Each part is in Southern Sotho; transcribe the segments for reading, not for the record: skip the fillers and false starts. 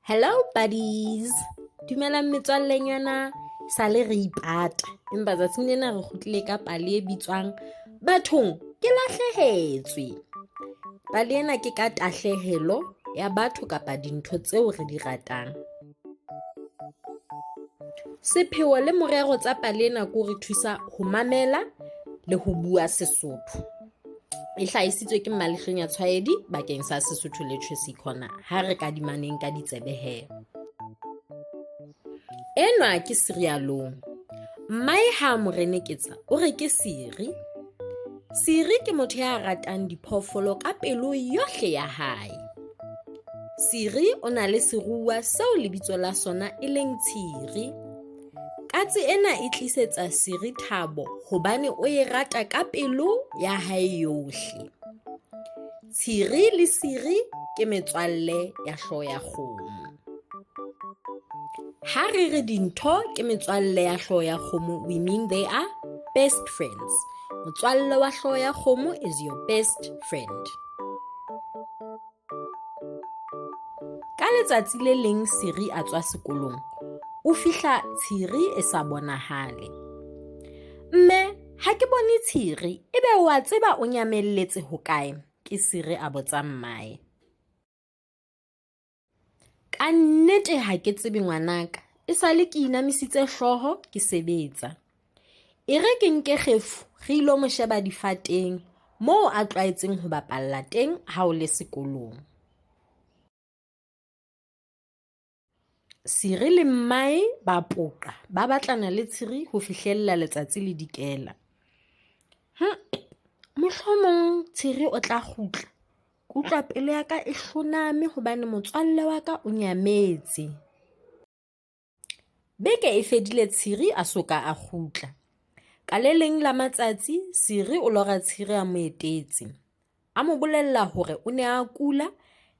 Hello buddies. Dumelang metswallenyana sale re ipata. Empa tsatsing lena re kgutlile ka pale e bitswang Bathong ke lahlehetswe. Pale ena ke ka tahlehelo ya batho kapa dintho tseo re di ratang. Sepheo le morero tsa pale ena ke ho re thusa ho mamela le ho bua Sesotho. E hlahisitswe ke Mmalehlonya Tshwaedi bakeng sa Sesotho Literacy Corner ha re kadimaneng ka ditsebe he. Enwa ke serialong. Mmae ha a mo reneketsa o re ke Siri. Siri ke motho ya ratang diphoofolo ka pelo yohle ya hae. Siri o na le seruwa seo lebitso la sona e leng Tshiri. Katse ena e tlisetsa Siri thabo hobane o e rata ka pelo ya hae yohle. Tshiri le Siri ke metswalle ya hlooho ya kgomo. Ha re re dintho ke metswalle ya hlooho ya kgomo, we mean they are best friends. Motswalle wa hlooho ya kgomo is your best friend. Ka letsatsi le leng Siri a tswa sekolong. O fihla Tshiri e sa bonahale. Mme, ha ke bone Tshiri, ebe o a tseba o nyamelletse hokae? Ke Siri a botsa mmae. Ka nnete ha ke tsebe ngwanaka, e sale ke inamisitse hlooho ke sebetsa. E re ke nke kgefu re ilo mo sheba difateng moo a tlwaetseng ho bapalla teng ha o le sekolong. Siri le mmae ba poqa ba batlana le Tshiri ho fihlella letsatsi le dikela. Hm, mohlomong Tshiri o tla kgutla. Ke utlwa pelo ya ka e hloname hobane motswalle wa ka o nyametse. Beke e fedile Tshiri a so ka a kgutla. Ka le leng la matsatsi Siri o lora Tshiri a mo etetse. A mo bolella hore o ne a kula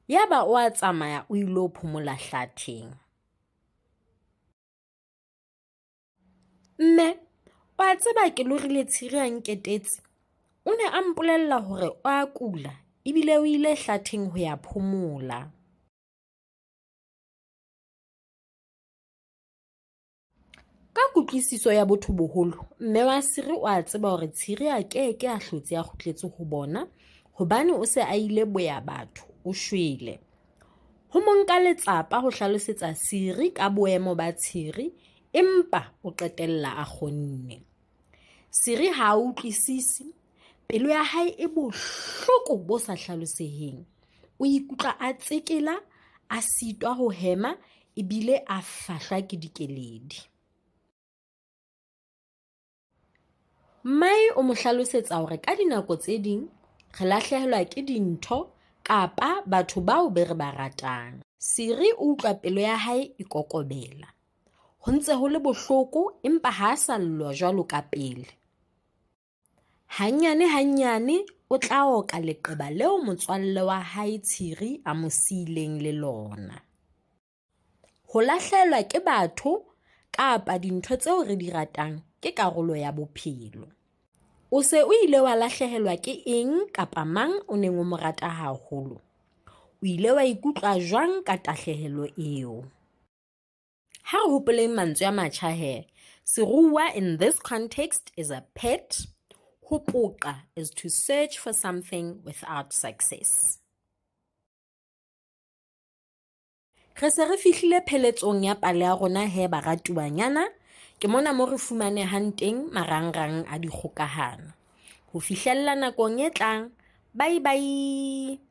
yaba o a tsamaya o ilo phomola hlatheng. Mme, o a tseba ke lorile Tshiri a nketetse. O ne a mpolella hore o a kula ebile o ile hlatheng ho ya phomola. Ka kutlwisiso ya botho boholo, mme wa Siri o a tseba hore Tshiri a ke ke a hlotse a kgutletse ho bona hobane o se a ile boya batho, o shwele. Ho mo nka letsapa ho hlalosetsa Siri ka boemo ba Tshiri empa o qetella a kgonne. Siri ha a utlwisise, pelo ya hae e bohloko bo sa hlaloseheng. O ikutlwa a tsekela, a sitwa ho hema ebile a fahlwa ke dikeledi. Mmae o mo hlalosetsa hore ka dinako tse ding re lahlehelwa ke dintho kapa batho bao be re ba ratang. Siri o utlwa pelo ya hae e kokobela. Ho ntse ho le bohloko empa ha a sa llwa jwalo ka pele. Hannyane hannyane o tla oka leqeba leo motswalle wa hae Tshiri a mo siileng le lona. Ho lahlehelwa ke batho kapa dintho tseo re di ratang ke karolo ya bophelo. O se o ile wa lahlehelwa ke eng kapa mang o neng o mo rata haholo? O ile wa ikutlwa jwang ka tahlehelo eo? Ha re hopoleng mantswe a matjha he. Seruwa in this context is a pet. Ho poqa is to search for something without success. Re se re fihlile pheletsong ya pale ya rona he baratuwanyana. Ke mona mo re fumanehang teng marangrang a dikgokahano. Ho fihlella nakong e tlang, bye bye.